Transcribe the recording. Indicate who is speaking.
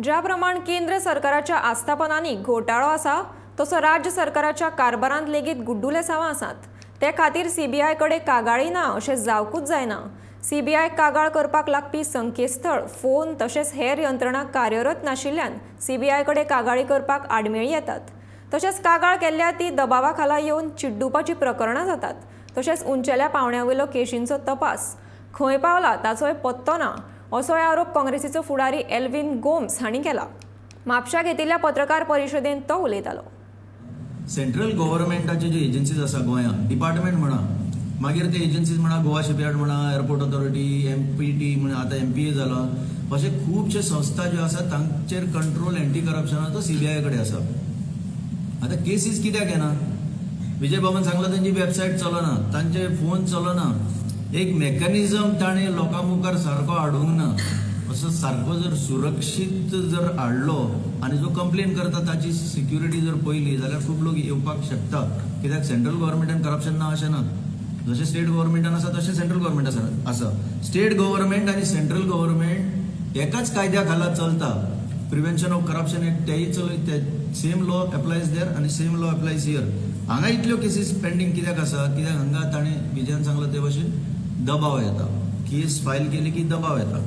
Speaker 1: ज्या प्रमाण केंद्र सरकाराच्या आस्थापनांनी घोटाळो आसा, तसो राज्य सरकाराच्या कारभारांत लेगीत गुड्डुलेसांवां आसात. ते खातीर सीबीआय कडेन कागाळी ना अशें जावकूच जायना. सीबीआय कागाळ करपाक लागपी संकेतस्थळ, फोन तशेंच हेर यंत्रणा कार्यरत नाशिल्ल्यान सीबीआय कडेन कागाळी करपाक आडमेळी येतात. तशेंच कागाळ केल्ल्या ती दबावा खाला येवन चिड्डुपाची प्रकरणां जातात. तशेंच उंचेल्या पावंड्या वयलो केशींचो तपास खंय पावला ताचोय पत्तो ना, असोय आरोप काँग्रेसीचो फुडारी एल्विन गोम्स हांणी केला. म्हापशा घेतिल्ल्या पत्रकार परिशदेंत तो उलयतालो.
Speaker 2: सेंट्रल गव्हर्मेंटाचे जे एजन्सीज आसा गोंयांत, डिपार्टमेंट म्हणा, मागीर ते एजन्सीज म्हणा, गोवा शिपयार्ड म्हणा, एअरपोर्ट ऑथॉरिटी, एमपीटी म्हणा, आतां एमपीए जाला, अशे खुबशे संस्था ज्यो आसा तांचेर कंट्रोल एंटी करप्शनाचो सीबीआय कडेन आसा. आतां केसीस कित्याक येना? विजय बाबान सांगला, तांची वेबसायट चलना, तांचे फोन चलना. एक मेकॅनिझम ताणें लोकां मुखार सारको हाडूंक ना. असो सारको जर सुरक्षीत जर हाडलो आनी जो कंप्लेन करता ताची सिक्युरिटी जर पळयली जाल्यार खूब लोक येवपाक शकता. कित्याक सेंट्रल गव्हर्मेंटान करप्शन ना अशें ना. जशें स्टेट गव्हर्मेंटान आसा तशें सेंट्रल गव्हर्मेंट आसा. स्टेट गव्हर्मेंट आनी सेंट्रल गव्हर्मेंट एकाच कायद्या खाला चलता. प्रिव्हेन्शन ऑफ करप्शन एक्ट तेय चलय, सेम लॉ अप्लायज there आनी सेम लॉ अप्लायज here. हांगा इतल्यो केसीस पेंडींग कित्याक आसा? कित्याक हांगा ताणें विजयान सांगलां ते भशेन दबाव येता. केस फायल केली की दबाव येता.